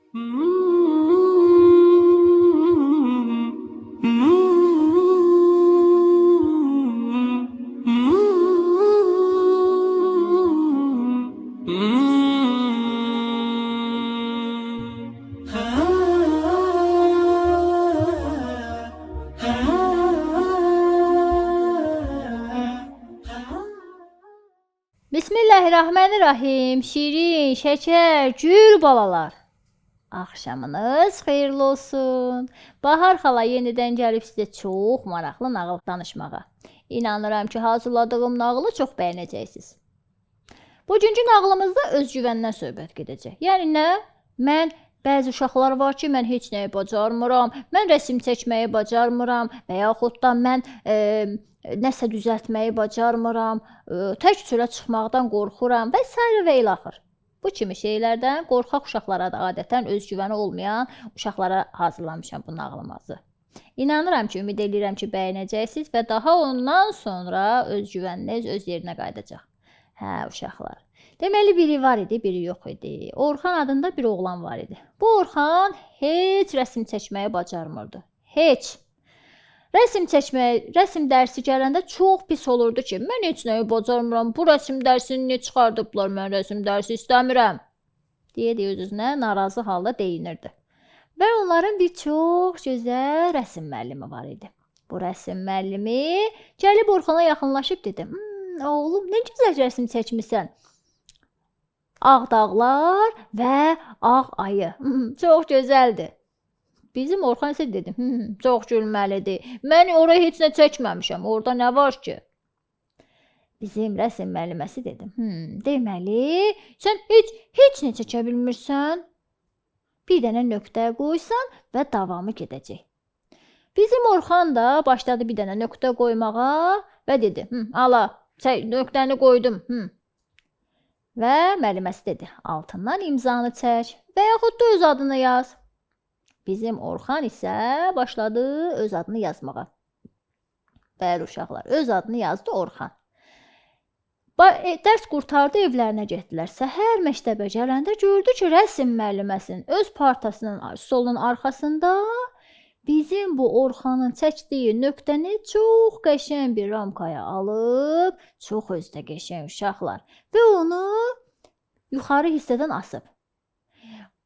Bismillahirrahmanirrahim. Şirin, şəkər, gül balalar. Axşamınız xeyirli olsun. Bahar xala yenidən gəlib sizə çox maraqlı nağıl danışmağa. İnanıram ki, hazırladığım nağılı çox bəyənəcəksiniz. Bugünkü nağılımızda özgüvəndən söhbət gedəcək. Yəni nə? Mən bəzi uşaqlar var ki, mən heç nəyi bacarmıram, mən rəsm çəkməyi bacarmıram və yaxud da mən nəsə düzəltməyi bacarmıram, tək çölə çıxmaqdan qorxuram və sairə və ilaxır. Bu kimi şeylərdən qorxaq uşaqlara da adətən özgüvəni olmayan uşaqlara hazırlamışam bu nağılımızı. İnanıram ki, ümid eləyirəm ki, bəyənəcəksiniz və daha ondan sonra özgüvəniniz öz yerinə qayıdacaq. Hə, uşaqlar. Deməli, biri var idi, biri yox idi. Orxan adında bir oğlan var idi. Bu Orxan heç rəsm çəkməyi bacarmırdı. Heç. Rəsm çəkməyə, rəsm dərsi gələndə çox pis olurdu ki, mən heç nəyi bacarmıram. Bu rəsm dərsini niyə çıxardıblar? Mən rəsm dərsi istəmirəm. Deyə-deyə öz-özünə narazı halda deyinirdi. Və onların bir çox gözəl rəsm müəllimi var idi. Bu rəsm müəllimi gəlib Orxana yaxınlaşıb dedi: "Oğlum, nə gözəl rəsm çəkmisən. Ağ dağlar və ağ ayı. Çox gözəldir." Bizim Orxan isə dedi: "Çox gülməlidir. Mən ora heç nə çəkməmişəm. Orada nə var ki?" Bizim rəsm müəlliməsi dedi: "Deməli, sən heç nə çəkə bilmirsən. Bir dənə nöqtə qoysan və davamı gedəcək." Bizim Orxan da başladı bir dənə nöqtə qoymağa və dedi: "Ala, nöqtəni qoydum." Və müəlliməsi dedi: "Altından imzanı çək və yaxud da öz adını yaz." Bizim Orxan isə başladı öz adını yazmağa. Bəli uşaqlar, öz adını yazdı Orxan. Dərs qurtardı, evlərinə getdilər. Səhər məktəbə gələndə gördü ki, rəsm müəlliməsinin öz partasının stolunun arxasında bizim bu Orxanın çəkdiyi nöqtəni çox qəşəng bir ramkaya alıb, çox özü də qəşəng uşaqlar, və onu yuxarı hissədən asıb.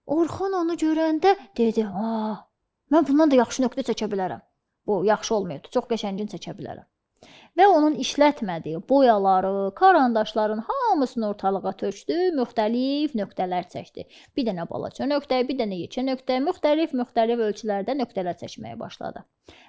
Orxan onu görəndə dedi: "Mən bundan da yaxşı nöqtə çəkə bilərəm. Bu yaxşı olmayıbdı, çox qəşəngini çəkə bilərəm." Və onun işlətmədiyi boyaları, karandaşların hamısını ortalığa tökdü, müxtəlif nöqtələr çəkdi. Bir dənə balaca nöqtə, bir dənə yekə nöqtə, müxtəlif ölçülərdə nöqtələr çəkməyə başladı.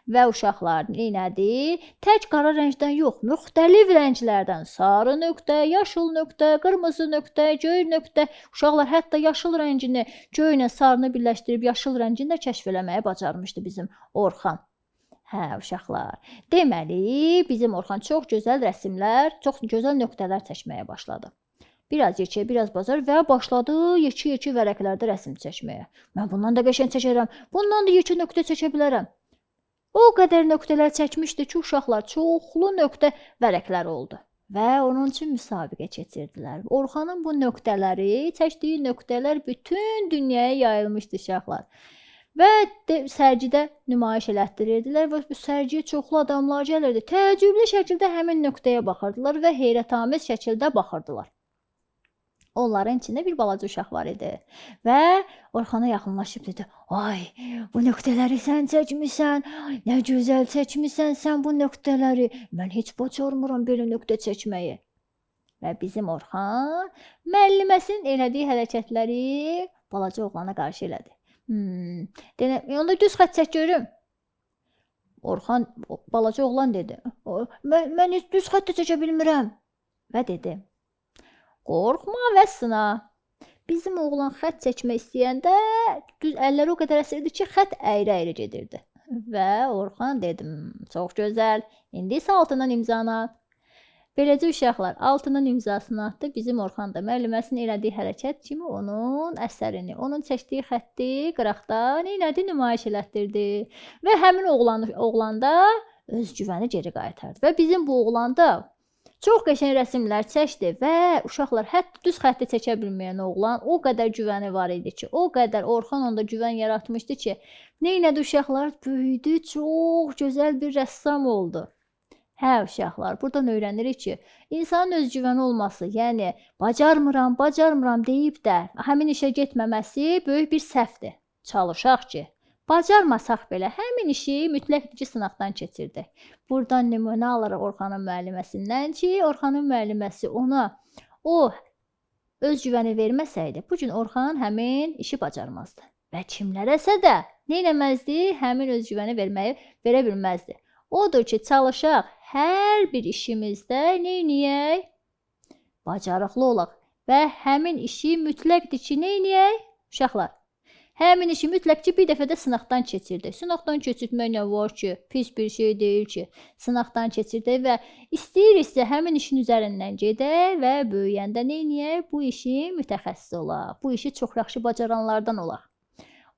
Və uşaqlar neynədi? Tək qara rəngdən yox, müxtəlif rənglərdən sarı nöqtə, yaşıl nöqtə, qırmızı nöqtə, göy nöqtə. Uşaqlar hətta yaşıl rəngini göylə sarını birləşdirib yaşıl rəngini də kəşf eləməyi bacarmışdı bizim Orxan. Hə, uşaqlar. Deməli, bizim Orxan çox gözəl rəsmlər, çox gözəl nöqtələr çəkməyə başladı. Biraz yekə, biraz bacar və başladı yekə-yekə vərəqlərdə rəsm çəkməyə. Mən bundan da qəşəng çəkərəm, bundan da yekə nöqtə çəkə bilərəm. O qədər nöqtələr çəkmişdi ki, uşaqlar, çoxlu nöqtə vərəqlər oldu. Və onun üçün müsabiqə keçirdilər. Orxanın bu nöqtələri, çəkdiyi nöqtələr bütün dünyaya yayılmışdı uşaqlar. Və sərgidə nümayiş elətdirirdilər və bu sərgiyə çoxlu adamlar gəlirdi. Təəccüblü şəkildə həmin nöqtəyə baxırdılar və heyrətamiz şəkildə baxırdılar. Onların içində bir balaca uşaq var idi və Orxana yaxınlaşıb dedi: "Ay, bu nöqtələri sən çəkmisən, nə gözəl çəkmisən sən bu nöqtələri. Mən heç bacarmıram belə nöqtə çəkməyi." Və bizim Orxan müəlliməsinin elədiyi hərəkətləri balaca oğlana qarşı elədi. Denə, onda düz xətt çək görüm. Orxan, balaca oğlan dedi: Mən heç düz xətt də çəkə bilmirəm." Və dedi: "Qorxma və sına." Bizim oğlan xətt çəkmək istəyəndə düz əlləri o qədər əsirdi ki, xətt əyri-əyri gedirdi. Və Orxan dedi: "Çox gözəl. İndi isə altından imzanı at." Beləcə uşaqlar altından imzasını atdı. Bizim Orxan da müəlliməsinin elədiyi hərəkət kimi onun əsərini, onun çəkdiyi xətti qıraqda neynədi? Nümayiş elətdirdi. Və həmin oğlanda özgüvəni geri qaytardı. Və bizim bu oğlan da Çox qəşəng rəsmlər çəkdi və uşaqlar hətta düz xətti çəkə bilməyən oğlan o qədər güvəni var idi ki, o qədər Orxan onda güvən yaratmışdı ki, neynədi uşaqlar? Böyüdü, çox gözəl bir rəssam oldu. Hə uşaqlar, buradan öyrənirik ki, insanın özgüvəni olması, yəni bacarmıram, bacarmıram deyib də həmin işə getməməsi böyük bir səhvdir. Çalışaq ki, bacarmasaq belə həmin işi mütləqdir ki, sınaqdan keçirdək. Buradan nümunə alırıq Orxanın müəlliməsindən ki, Orxanın müəlliməsi ona o özgüvəni verməsəydi, bu gün Orxan həmin işi bacarmazdı. Və kimlərəsə də neynəməzdi? Həmin özgüvəni verə bilməzdi. Odur ki, çalışaq hər bir işimizdə neyniyək? Bacarıqlı olaq və həmin işi mütləqdir ki, neyniyək? Uşaqlar, həmin işi mütləq ki, bir dəfə də sınaqdan keçirdək. Sınaqdan keçirtmək nə var ki? Pis bir şey deyil ki. Sınaqdan keçirdək və istəyiriksə həmin işin üzərindən gedək və böyüyəndə neyniyək? Bu işin mütəxəssisi olaq. Bu işi çox yaxşı bacaranlardan olaq.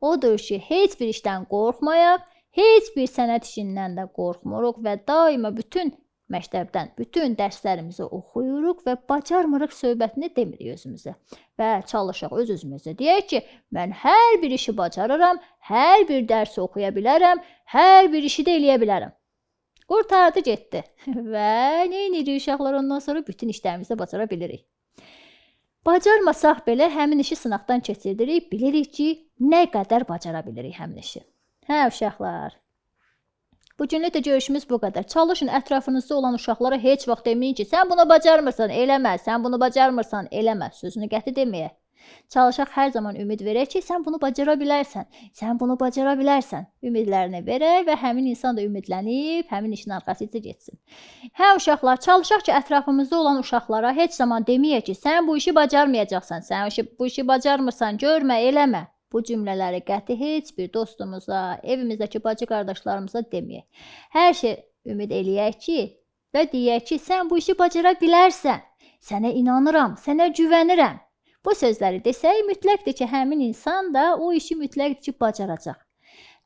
Odur ki, heç bir işdən qorxmayaq, heç bir sənət işindən də qorxmuruq və daima bütün məktəbdən bütün dərslərimizi oxuyuruq və bacarmırıq söhbətini demirik özümüzə. Və çalışaq öz-özümüzə deyək ki, mən hər bir işi bacarıram, hər bir dərsi oxuya bilərəm, hər bir işi də eləyə bilərəm. Qurtardı getdi. Və neynirik uşaqlar ondan sonra bütün işlərimizi bacara bilirik. Bacarmasaq belə həmin işi sınaqdan keçirdirik, bilirik ki, nə qədər bacara bilirik həmin işi. Hə uşaqlar. Bugünlük də görüşümüz bu qədər. Çalışın ətrafınızda olan uşaqlara heç vaxt deməyin ki, sən bunu bacarmırsan, eləmə, sən bunu bacarmırsan, eləmə sözünü qəti deməyək. Çalışaq hər zaman ümid verək ki, sən bunu bacara bilərsən, sən bunu bacara bilərsən. Ümidlərini verək və həmin insan da ümidlənib, həmin işin arxasınca getsin. Hə uşaqlar, çalışaq ki, ətrafımızda olan uşaqlara heç zaman deməyək ki, sən bu işi bacarmayacaqsan, sən bu işi bacarmırsan, görmə, eləmə. Bu cümlələri qəti heç bir dostumuza, evimizdəki bacı qardaşlarımıza deməyək. Hər şey ümid eləyək ki və deyək ki, sən bu işi bacara bilərsən. Sənə inanıram, sənə güvənirəm. Bu sözləri desək, mütləqdir ki, həmin insan da o işi mütləqdir ki, bacaracaq.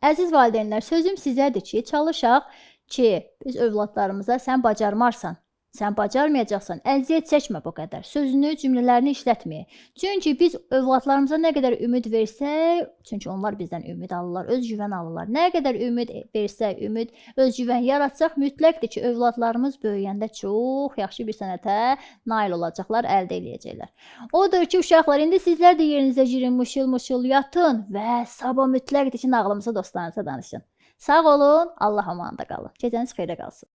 Əziz valideynlər, sözüm sizədir ki, çalışaq ki, biz övladlarımıza sən bacarmarsan, sən bacarmayacaqsan, əziyyət çəkmə bu qədər. Sözünü, cümlələrini işlətməyək. Çünki biz övladlarımıza nə qədər ümid versək, çünki onlar bizdən ümid alırlar, özgüvən alırlar. Nə qədər ümid versək, ümid, özgüvən yaratsaq, mütləqdir ki, övladlarımız böyüyəndə çox yaxşı bir sənətə nail olacaqlar, əldə eləyəcəklər. Odur ki, uşaqlar, indi sizlər də yerinizə girin, mışıl-mışıl yatın və sabah mütləqdir ki, nağılımıza dostlarınıza danışın. Sağ olun, Allah amanında qalın. Gecəniz xeyrə qalsın.